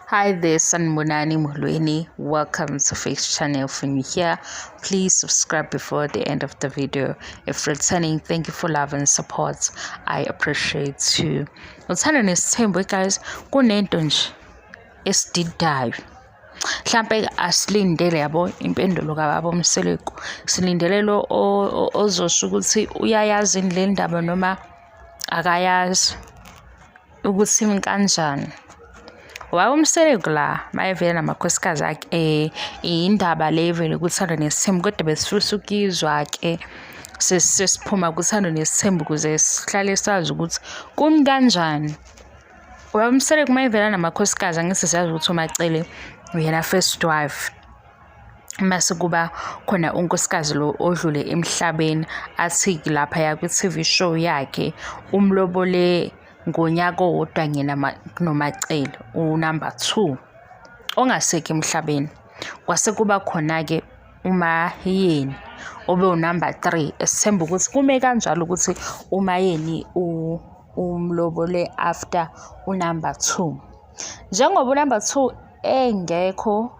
Hi there, Sanibonani Molweni. Welcome to Face Channel. If you're new here, please subscribe before the end of the video. If returning, thank you for love and support. I appreciate you. Uthando nesithembu guys, kunento nje esididayo. Mhlampe asilindele yabo impendulo kababa uMseleku. Silindele lo ozosho ukuthi uyayazi le ndaba noma akayazi ukuthi kanjani. Waye uMseleku la mayevele namakhosikazi akhe indaba le evele kuThando Nesithembu kodwa besifisa ukuyizwa-ke sesiphuma kuThando Nesithembu ukuze sihlale sazi ukuthi kumi kanjani. Waye uMseleku mayevela namakhosikazi angithi siyazi ukuthi uMaCele uyena first wife. Mase kuba khona unkosikazi lo odlule emhlabeni athi laphaya kwi-T_V show yakhe umlobole ngonyaka owodwa yena noMaCele unumber 2 ongasekho emhlabeni. Kwase kuba khona-ke uMaYeni obe unumber 3 esithemba ukuthi kume kanjalo ukuthi uMaYeni umlobole after unumber 2. Njengoba unumber 2 engekho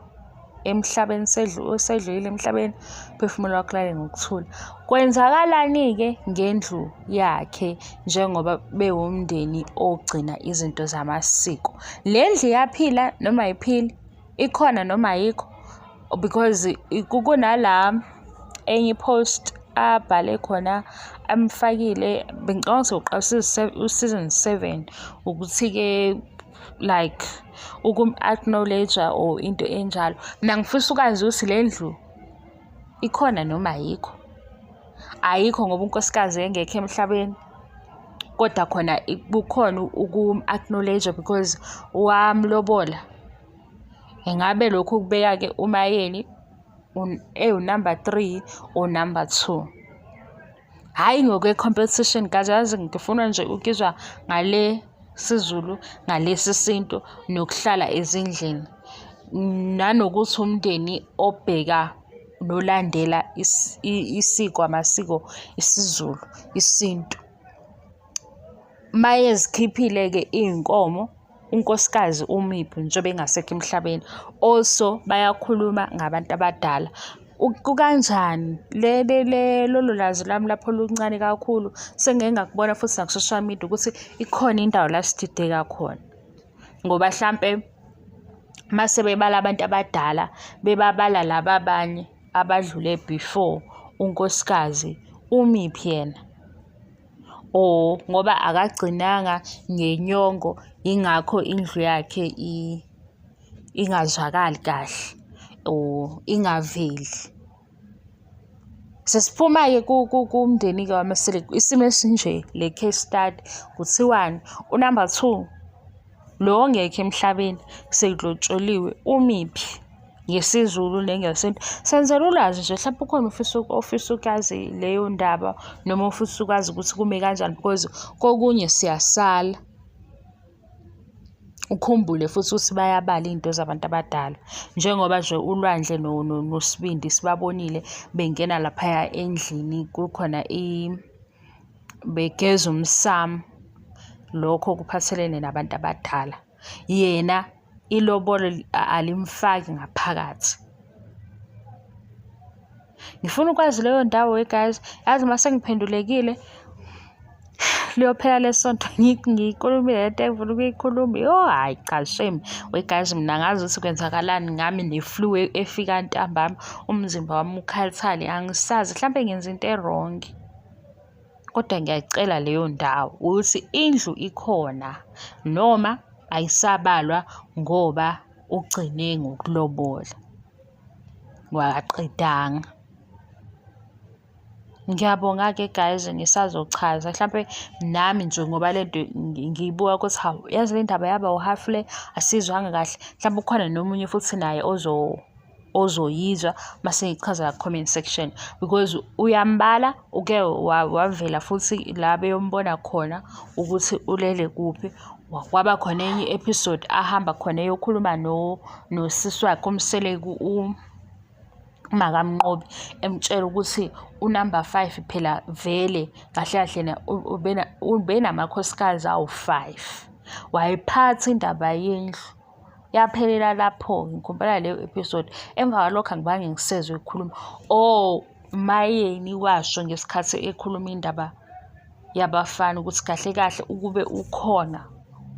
emhlabeni sedlulile emhlabeni, uphefumulo wakhe ulale ngokuthula. Kwenzakalani-ke ngendlu yakhe njengoba bewumndeni ogcina izinto zamasiko? Le ndlu iyaphila noma ayiphili? Ikhona noma ayikho? Because kunala enye i-post abhale khona amfakile, bengicabanga ukuthi uqala u-season 7 ukuthi-ke like ukum-acknowledge-a or into enjalo. Mina ngifisa ukwazi ukuthi le ndlu ikhona noma ayikho. Ayikho ngoba unkosikazi engekho emhlabeni, kodwa khona kukhona ukum-acknowledge-a because wamlobola. Ingabe lokhu kubeka-ke uMaYeni ewu-number 3 or number 2? Hhayi ngokwe-competition guys, yazi ngifuna nje ukuzwa ngale siZulu, ngalesi sintu nokuhlala ezindlini. Nanokuthi umndeni obheka nolandela isiko, amasiko isiZulu, isintu. Mayezikhiphile-ke iy'nkomo, unkosikazi umiphi njengoba engasekho emhlabeni. Also bayakhuluma ngabantu abadala. Kukanjani lolo lwazi lwami lapho luncane kakhulu sengike ngakubona futhi naku-social media ukuthi ikhona indawo la sidideka khona. Ngoba hlampe mase bebala abantu abadala bebabala laba abanye abadlule before unkosikazi umiphi yena? Or ngoba akagcinanga ngenyongo yingakho indlu yakhe ingazwakali kahle or ingaveli. Sesiphuma-ke kumndeni-ke wamaSeleku, isimo esinje le case study kuthiwani unumber 2 lo ongekho emhlabeni sekulotsholiwe umiphi ngesiZulu nengesintu. Senzela ulwazi nje hlampe ukhona ufisa ofisa ukwazi leyo ndaba noma ofisa ukwazi ukuthi kume kanjani because kokunye siyasala. Ukhumbule futhi ukuthi bayabala iy'nto zabantu abadala njengoba nje uLwandle noSibindi sibabonile bengena laphaya endlini kukhona begeza umsamo, lokho kuphathelene nabantu abadala. Yena ilobolo alimfaki ngaphakathi. Ngifuna ukwazi leyo ndawo guys, yazi mase ngiphendulekile liyophela lesonto ngiyikhulumile lento engifuna ukuyikhuluma. Yo hhayi cha shame, we guys mina angazi ukuthi kwenzakalani ngami ne-flu efika ntambama umzimba wami ukhathale angisazi hlampe ngenza into e-wrong. Kodwa ngiyacela leyo ndawo ukuthi indlu ikhona noma ayisabalwa ngoba ugcine ngokulobola, wakaqedanga. Ngiyabonga-ke guys, ngisazochaza hlampe nami nje ngoba lento ngiyibuka ukuthi hawu yazi le ndaba yaba u-half le asizwanga kahle, mhlampe ukhona nomunye futhi naye ozoyizwa mase ngichaza ku-comment section because uyambala uke wavela futhi la beyombona khona ukuthi ulele kuphi. Kwaba khona enye i-episode ahamba khona eyokhuluma nosisi wakhe uMseleku uMakaMnqobi emtshela ukuthi unumber 5 phela vele kahle kahle ubenamakhosikazi awu-5. Wayiphatha indaba yendlu. Yaphelela lapho-ke, ngikhumbula leyo episode. Emva kwalokho angibange ngisezwe ekhuluma. Oh, uMaYeni washo ngesikhathi ekhuluma indaba yabafana ukuthi kahle kahle ukube ukhona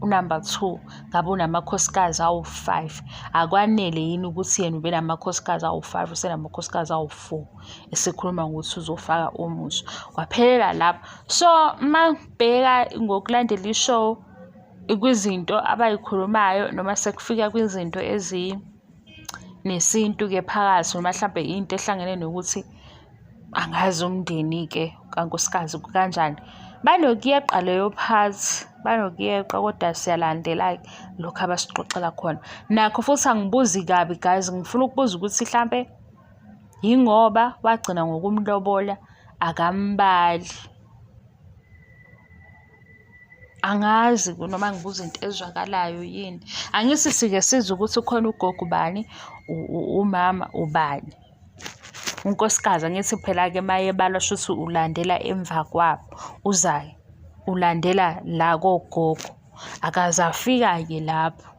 unumber 2 ngabe unamakhosikazi awu-5. Akwanele yini ukuthi yena ubenamakhosikazi awu-5, usenamakhosikazi awu-4, esekhuluma ngokuthi uzofaka omusha. Kwaphelela lapho. So uma ngibheka ngokulandela i-show kwizinto abayikhulumayo noma sekufika kwizinto ezinesintu-ke phakathi noma hlampe into ehlangene nokuthi angazi umndeni-ke kankosikazi kanjani. Banokuyeqa leyo part, banokuyeqa kodwa siyalandela-ke lokhu abasixoxela khona. Nakho futhi angibuzi kabi guys, ngifuna ukubuza ukuthi hlampe yingoba wagcina ngokumlobola akambali. Angazi noma ngibuza into ezwakalayo yini. Angithi sike sizwe ukuthi ukhona ugogo ubani, umama ubani. Unkosikazi angithi phela-ke uma ebalwa shuthi ulandela emva kwabo, uzayo ulandela la kogogo. Akaze afika-ke lapho.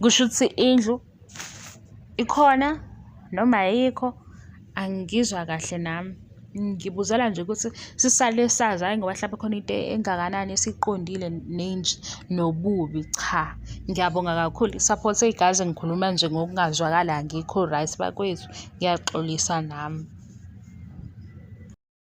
Kusho ukuthi indlu ikhona noma ayikho, angizwa kahle nami. Ngibuzela nje ukuthi sisale sazi, hhayi ngoba hlampe khona into engakanani esiyiqondile nobubi, cha. Ngiyabonga kakhulu i-support. Eyi guys ngikhuluma nje ngokungazwakali angikho right bakwethu, ngiyaxolisa nami.